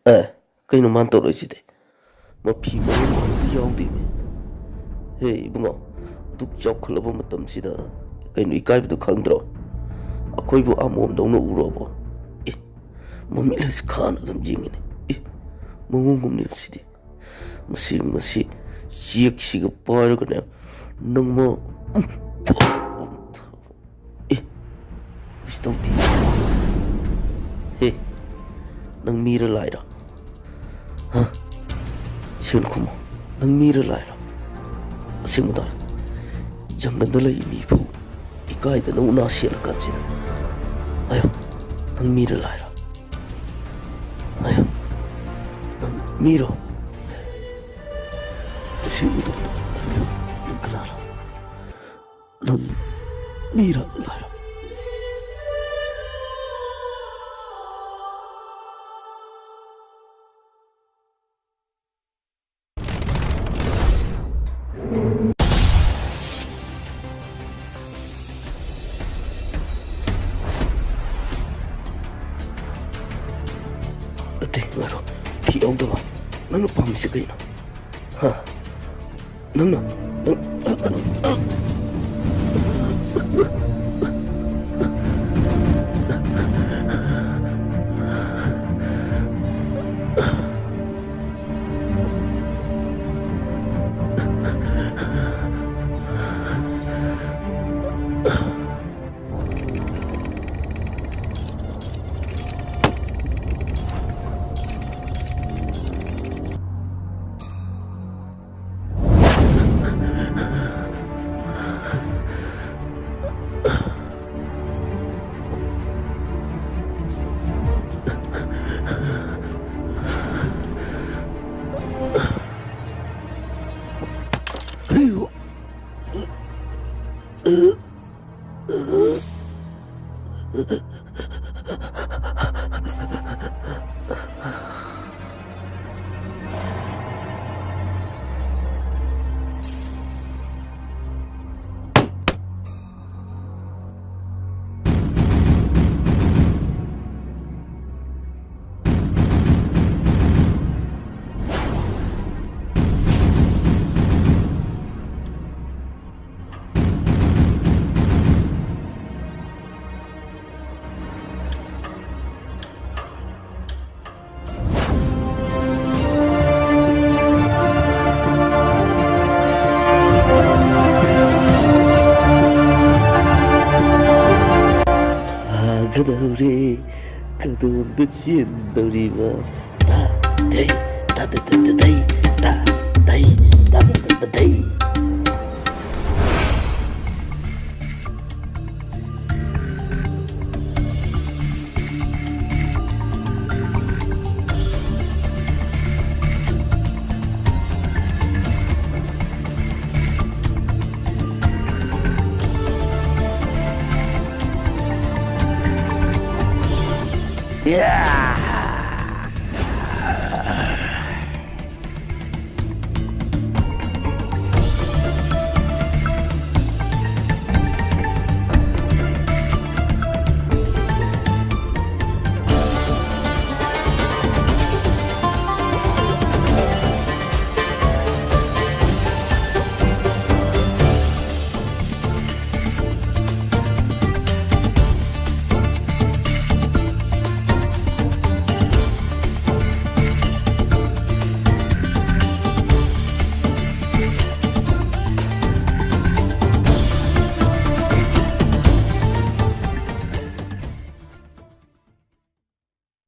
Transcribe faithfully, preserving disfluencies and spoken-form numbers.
ꯑꯦ, ꯀꯩꯅꯣ ꯃꯥꯅ ꯇꯧꯔꯛꯏꯁꯤꯗꯤ? ꯃꯐꯤ ꯃꯔꯣꯟ ꯑꯝꯇ ꯌꯥꯎꯗꯦꯃꯤ꯫ ꯍꯦ ꯏꯕꯨꯡꯉꯣ, ꯑꯗꯨꯛ ꯆꯥꯎꯈꯠꯂꯕ ꯃꯇꯝꯁꯤꯗ ꯀꯩꯅꯣ ꯏꯀꯥꯏꯕꯗꯣ ꯈꯪꯗ꯭ꯔꯣ? ꯑꯩꯈꯣꯏꯕꯨ ꯑꯃꯣꯝꯗꯧꯅ ꯎꯔꯕꯣ? ꯑꯦ, ꯃꯃꯤꯠ ꯑꯁꯤ ꯈꯥꯅ ꯑꯗꯨꯝ ꯌꯦꯡꯉꯤꯅꯦ꯫ ꯑꯦ, ꯃꯑꯣꯡ ꯑꯃꯅꯦ ꯁꯤꯗꯤ꯫ ꯃꯁꯤ, ꯃꯁꯤ ꯆꯦꯛꯁꯤꯒ ꯄꯥꯏꯔꯒꯅꯦ, ꯅꯪꯃ, ꯎꯝ, ꯑꯦ, ꯀꯩꯁꯨ ꯇꯧꯗꯦ꯫ ꯍꯦ, ꯅꯪ ꯃꯤꯔ ꯂꯥꯏꯔ? ꯍꯥ? ꯁꯦꯡꯅ ꯈꯨꯝꯃꯣ꯫ ꯅꯪ ꯃꯤꯔ ꯂꯥꯏꯔ? ꯑꯁꯦꯡꯕꯗ, ꯖꯪꯒꯜꯗ ꯂꯩ ꯃꯤꯕꯨ ꯏꯀꯥꯏꯗꯅ ꯎꯅꯥ ꯁꯦꯠꯂ ꯀꯥꯟꯁꯤꯗ꯫ ꯍꯥꯏꯌꯣ, ꯅꯪ ꯃꯤꯔ ꯂꯥꯏꯔ? ꯍꯥꯏꯌꯣ, ꯅꯪ ꯃꯤꯔꯣ? ꯑꯁꯦꯡꯕꯗꯣ ꯍꯥꯏꯌꯣ, ꯅꯪ ꯀꯅꯥꯅꯣ? ꯅꯪ ꯃꯤꯔ ꯂꯥꯏꯔ? ꯅꯠꯇꯦ, ꯉꯥꯏꯔꯣ꯫ ꯐꯤ ꯌꯥꯎꯗꯕ꯫ ꯅꯪꯅ ꯄꯥꯝꯃꯤꯁꯦ ꯀꯩꯅꯣ? ꯍꯥ? ꯅꯪꯅ, ꯅꯪ, ꯀꯗꯣꯝꯗ ꯆꯦꯟꯗꯧꯔꯤꯕ? ꯇꯥ ꯊꯩ, ꯇꯥ ꯇꯥ ꯇꯥ ꯇꯥ ꯊꯩ, ꯇꯥ ꯊꯩ, ꯇꯥ ꯇꯥ ꯇꯥ ꯇꯥ ꯊꯩ꯫